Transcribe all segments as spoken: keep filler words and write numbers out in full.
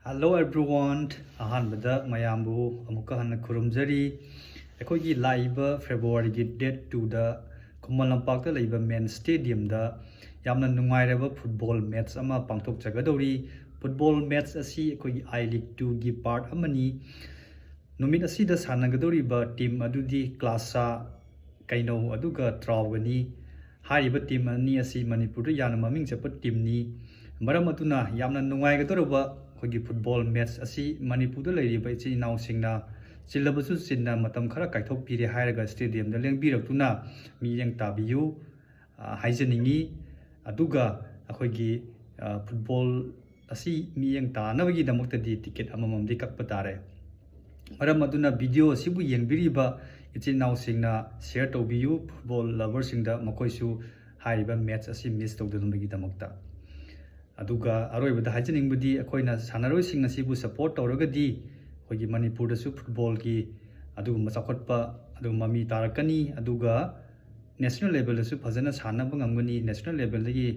Hello everyone, ꯑꯍꯥꯟꯕꯗ ꯃꯌꯥꯝꯕꯨ ꯑꯃꯨꯛꯀ ꯍꯟꯅ ꯈꯨꯔꯨꯝꯖꯔꯤ꯫ ꯑꯩꯈꯣꯏꯒꯤ ꯂꯥꯛꯏꯕ ꯐꯦꯕ꯭ꯔꯨꯋꯥꯔꯤꯒꯤ ꯗꯦꯠ ꯇꯨꯗ ꯈꯨꯃꯟ ꯂꯝꯄꯥꯛꯇ ꯂꯩꯕ ꯃꯦꯟ ꯁ꯭ꯇꯦꯗꯤꯌꯝꯗ ꯌꯥꯝꯅ ꯅꯨꯡꯉꯥꯏꯔꯕ ꯐꯨꯠꯕꯣꯜ ꯃꯦꯠꯆ ꯑꯃ ꯄꯥꯡꯊꯣꯛꯆꯒꯗꯧꯔꯤ꯫ ꯐꯨꯠꯕꯣꯜ ꯃꯦꯠꯆ ꯑꯁꯤ ꯑꯩꯈꯣꯏꯒꯤ ꯑꯥꯏ ꯂꯤꯒ ꯇꯨꯒꯤ ꯄꯥꯔꯠ ꯑꯃꯅꯤ꯫ ꯅꯨꯃꯤꯠ ꯑꯁꯤꯗ ꯁꯥꯟꯅꯒꯗꯧꯔꯤꯕ ꯇꯤꯝ ꯑꯗꯨꯗꯤ ꯀ꯭ꯂꯥꯁꯥ, ꯀꯩꯅꯧ ꯑꯗꯨꯒ ꯇ꯭ꯔꯥꯎꯒꯅꯤ꯫ ꯍꯥꯏꯔꯤꯕ ꯇꯤꯝ ꯑꯅꯤ ꯑꯁꯤ ꯃꯅꯤꯄꯨꯔꯗ ꯌꯥꯝꯅ ꯃꯃꯤꯡ ꯆꯠꯄ ꯇꯤꯝꯅꯤ꯫ ꯃꯔꯝ ꯑꯗꯨꯅ ꯌꯥꯝꯅ ꯅꯨꯡꯉꯥꯏꯒꯗꯧꯔꯕ ꯑꯩꯈꯣꯏꯒꯤ ꯐꯨꯠꯕꯣꯜ ꯃꯦꯠꯆ ꯑꯁꯤ ꯃꯅꯤꯄꯨꯔꯗ ꯂꯩꯔꯤꯕ ꯏꯆꯤꯜ ꯏꯅꯥꯎꯁꯤꯡꯅ ꯆꯤꯜꯂꯕꯁꯨ ꯆꯤꯟꯅ ꯃꯇꯝ ꯈꯔ ꯀꯥꯏꯊꯣꯛꯄꯤꯔꯦ ꯍꯥꯏꯔꯒ ꯁ꯭ꯇꯦꯗꯤꯌꯝꯗ ꯂꯦꯡꯕꯤꯔꯛꯇꯨꯅ ꯃꯤꯠꯌꯦꯡ ꯇꯥꯕꯤꯌꯨ, ꯑ, ꯍꯥꯏꯖꯅꯤꯡꯉꯤ꯫ ꯑꯗꯨꯒ ꯑꯩꯈꯣꯏꯒꯤ, ꯑ, ꯐꯨꯠꯕꯣꯜ ꯑꯁꯤ ꯃꯤꯠꯌꯦꯡ ꯇꯥꯅꯕꯒꯤꯗꯃꯛꯇꯗꯤ ꯇꯤꯀꯦꯠ ꯑꯃꯃꯝꯗꯤ ꯀꯛꯄ ꯇꯥꯔꯦ꯫ ꯃꯔꯝ ꯑꯗꯨꯅ ꯚꯤꯗꯤꯑꯣ ꯑꯁꯤꯕꯨ ꯌꯦꯡꯕꯤꯔꯤꯕ ꯏꯆꯤꯜ ꯏꯅꯥꯎꯁꯤꯡꯅ ꯁꯤꯌꯔ ꯇꯧꯕꯤꯌꯨ, ꯐꯨꯠꯕꯣꯜ ꯂꯚꯔꯁꯤꯡꯗ, ꯃꯈꯣꯏꯁꯨ ꯍꯥꯏꯔꯤꯕ ꯃꯦꯠꯆ ꯑꯁꯤ ꯃꯤꯁ ꯇꯧꯗꯅꯕꯒꯤꯗꯃꯛꯇ꯫ ꯑꯗꯨꯒ ꯑꯔꯣꯏꯕꯗ ꯍꯥꯏꯖꯅꯤꯡꯕꯗꯤ, ꯑꯩꯈꯣꯏꯅ ꯁꯥꯟꯅꯔꯣꯏꯁꯤꯡ ꯑꯁꯤꯕꯨ ꯁꯞꯄꯣꯔꯠ ꯇꯧꯔꯒꯗꯤ ꯑꯩꯈꯣꯏꯒꯤ ꯃꯅꯤꯄꯨꯔꯗꯁꯨ ꯐꯨꯠꯕꯣꯜꯒꯤ ꯑꯗꯨꯒꯨꯝꯕ ꯆꯥꯎꯈꯠꯄ ꯑꯗꯨꯒꯨꯝꯕ ꯃꯃꯤ ꯇꯥꯔꯛꯀꯅꯤ꯫ ꯑꯗꯨꯒ ꯅꯦꯁꯅꯦꯜ ꯂꯦꯚꯦꯜꯗꯁꯨ ꯐꯖꯅ ꯁꯥꯟꯅꯕ ꯉꯝꯒꯅꯤ꯫ ꯅꯦꯁꯅꯦꯜ ꯂꯦꯚꯦꯜꯗꯒꯤ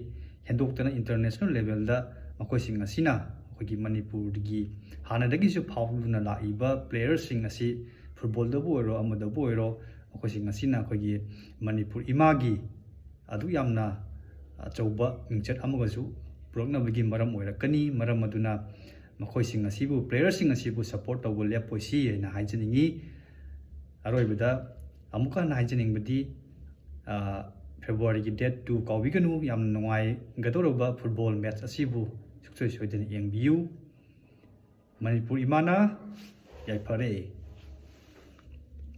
ꯍꯦꯟꯗꯣꯛꯇꯅ ꯏꯟꯇꯔꯅꯦꯁꯅꯦꯜ ꯂꯦꯚꯦꯜꯗ ꯃꯈꯣꯏꯁꯤꯡ ꯑꯁꯤꯅ ꯑꯩꯈꯣꯏꯒꯤ ꯃꯅꯤꯄꯨꯔꯒꯤ ꯍꯥꯟꯅꯗꯒꯤꯁꯨ ꯐꯥꯎꯗꯨꯅ ꯂꯥꯛꯏꯕ ꯄ꯭ꯂꯦꯌꯔꯁꯤꯡ ꯑꯁꯤ ꯐꯨꯠꯕꯣꯜꯗꯕꯨ ꯑꯣꯏꯔꯣ, ꯑꯃꯗꯕꯨ ꯑꯣꯏꯔꯣ, ꯃꯈꯣꯏꯁꯤꯡ ꯑꯁꯤꯅ ꯑꯩꯈꯣꯏꯒꯤ ꯃꯅꯤꯄꯨꯔ ꯏꯃꯥꯒꯤ ꯑꯗꯨꯛ ꯌꯥꯝꯅ ꯑꯆꯧꯕ ꯃꯤꯡꯆꯠ ꯑꯃꯒꯁꯨ ꯄꯨꯔꯛꯅꯕꯒꯤ ꯃꯔꯝ ꯑꯣꯏꯔꯛꯀꯅꯤ꯫ ꯃꯔꯝ ꯑꯗꯨꯅ ꯃꯈꯣꯏꯁꯤꯡ ꯑꯁꯤꯕꯨ, ꯄ꯭ꯂꯦꯌꯔꯁꯤꯡ ꯑꯁꯤꯕꯨ ꯁꯞꯄꯣꯔꯠ ꯇꯧꯕ ꯂꯦꯞꯄꯣꯏꯁꯤ ꯍꯥꯏꯅ ꯍꯥꯏꯖꯅꯤꯡꯉꯤ꯫ ꯑꯔꯣꯏꯕꯗ ꯑꯃꯨꯛꯀ ꯍꯟꯅ ꯍꯥꯏꯖꯅꯤꯡꯕꯗꯤ, ꯑ, ꯐꯦꯕ꯭ꯔꯨꯋꯥꯔꯤꯒꯤ ꯗꯦꯠ ꯇꯨ ꯀꯥꯎꯕꯤꯒꯅꯨ꯫ ꯌꯥꯝꯅ ꯅꯨꯡꯉꯥꯏꯒꯗꯧꯔꯕ ꯐꯨꯠꯕꯣꯜ ꯃꯦꯠꯆ ꯑꯁꯤꯕꯨ ꯁꯨꯡꯁꯣꯏ ꯁꯣꯏꯗꯅ ꯌꯦꯡꯕꯤꯌꯨ꯫ ꯃꯅꯤꯄꯨꯔ ꯏꯃꯥꯅ ꯌꯥꯏꯐꯔꯦ꯫